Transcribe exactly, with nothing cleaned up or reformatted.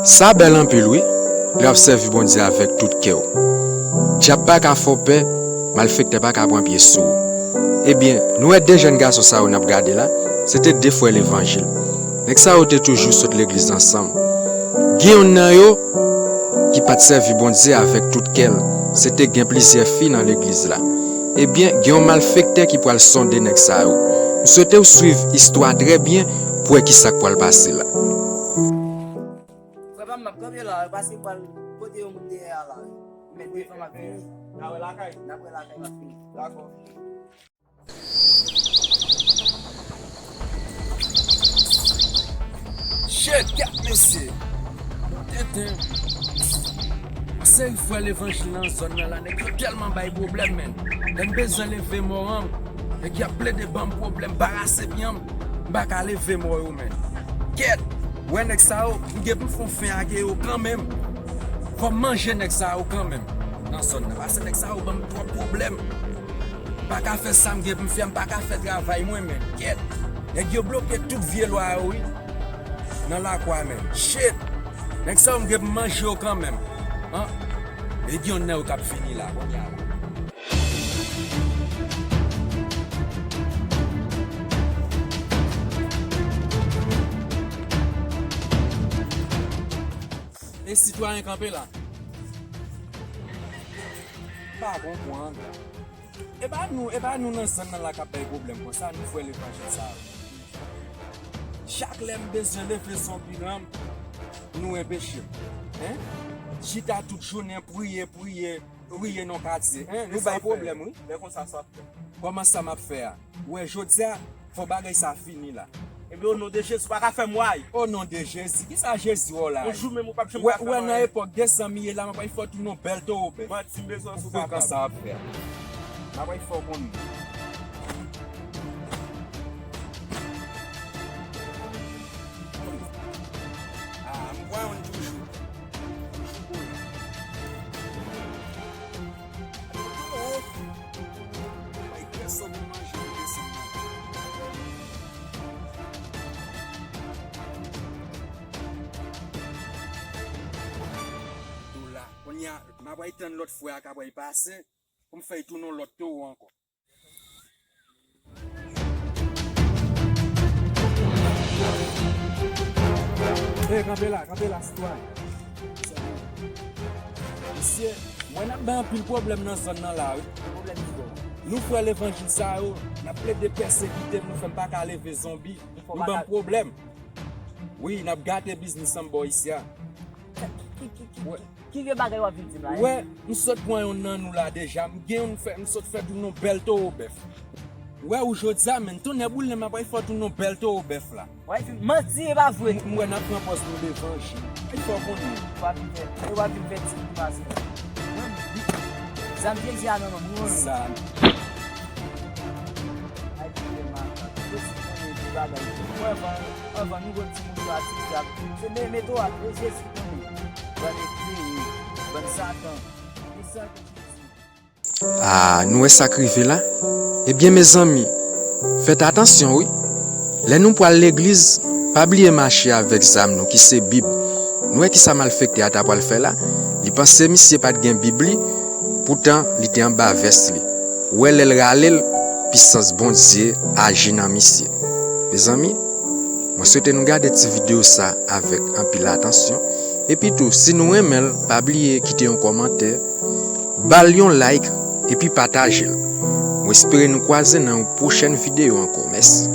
Sa bèl anpil wi, lè w ap sèvi Bondye avèk tout kè w. Dyab pa ka fè w pè, malfektè pa ka pran pye sou ou. Ebyen, nou wè de jèn gason sa yo n ap gade la, se te de frè levanjil. Nèg sa yo te toujou sot legliz ansanm. Gen yonn nan yo ki pa t sèvi Bondye avèk tout kè l, se te gen plizyè fi nan legliz la. Ebyen, gen yon malfektè ki pral sonde nèg sa yo. M swete w swiv istwa trè byen pou wè kisa k pral pase la. Frè pa m, m ap kanpe la, paske pral pote yon moun dèyè a la. Men devan m ap vini. N a wè lakay. N ap wè lakay m ap vini. Dakò. Shit, kèt mesye. Tenten. Yon seri frè levanjil nan zòn nan la, nèg yo tèlman bay pwoblèm, men. Lè m bezwen leve mò an, nèg y ap plede ban m pwoblèm, barase byen m. M pa ka leve mò yo, men. Kèt! Wè nèg sa yo, m gen pou m fè yon fen ake yo kanmenm. Fò m manje nèg sa yo kanmenm. Nan zòn nan. Paske nèg sa yo ban m twòp pwoblèm. M pa ka fè sa m gen pou m fè, m pa ka fè travay mwen, men. Kèt! Nèg yo bloke tout vye lwa yo, wi. Nan lakwa, men. Shit! Nèg sa yo, m gen pou m manje yo kanmenm. An? E gen yonn nan yo k ap vini la, kounye a la. E sitwayen kanpe la. Pa konprann. E pa nou, e pa nou nan zòn nan la k ap bay pwoblèm konsa, nou frè levanjil sa yo. Chak lè m bezwen leve zonbi nan m, nou enpeche m. Hein? Chita tout jounen, priye, priye, priye nan katye. Hein? Nou bay pwoblèm, wi. Lè konsa sa ap fè. Kòman sa m ap fè a? Ou wè, jodi a, fò bagay sa fini la. Ebyen, o non de Jezi, ou pa ka fè m wè. O non de Jezi, kisa Jezi wè w la? Yon jou menm ou p ap janm ka fè m anyen. Ou wè nan epòk de zanmi ye la, m ap fè w tounen yon bèl towo bèf. Manti, m bezwen sou papa m. Pou fè sa w ap fè a. M ap fè w konn. Ah, m kwè w toujou. Toujou konnen. Ay, pèsòn pou manje, nou desann nan. Dola. Kounye a, m ap pral tann lòt frè a k ap pral pase pou m fè l tounen yon lòt towo ankò. Ey, kanpe la, kanpe la, sitwayen. Mesye, m wè n ap bay anpil pwoblèm nan zòn nan la, wi. Pwoblèm ki bò? Nou frè levanjil sa yo, n ap plede pèsekite m, nou fè m pa ka leve zonbi. Nou ban m pwoblèm. Wi, n ap gate biznis an m bò isi a. Ki, ki, ki, ki, ki, ki vye bagay w ap vin di m la, hein? Ou wè, m sot pran yonn nan nou la deja. M gen yonn fè, m sot fè tounen yon bèl towo bèf. Ou wè, ou jodi a, menn, tonnè boule, m ap pral fè w tounen yon bèl towo bèf la. W ap vin manti, e pa vre. M, m wè n ap pran pòz nou levanjil. Fò w konnen. W ap vin fè, w ap vin fè ti grimas. Zam Jezi a nan men w, wi. Sa. Ay, ti fè makak. Jezi konnen ti bagay. Mwen, anvan, anvan nou gon timoun yo a ti dyab. Se me-, mete w a Jezi konnen. Bann eklere, bann Satan. Li san ke Jezi. Ah, nou wè sa k rive la? Ebyen, mezanmi, fèt atansyon, wi. Lè nou pral legliz, pa bliye mache avèk zam nou, ki se Bib. Nou wè kisa malfektè a ta pral fè la? Li panse misye pa t gen Bib li, poutan li te anba vès li. Ou wè lè l rale l, pisans Bondye aji nan misye. Mezanmi, mwen swete nou gade ti videyo sa avèk anpil atansyon. Epi tou, si nou renmen l, pa bliye kite yon kòmantè, ba l yon like, epi pataje l. Mwen espere nou kwaze nan yon pwochèn videyo ankò. Mèsi.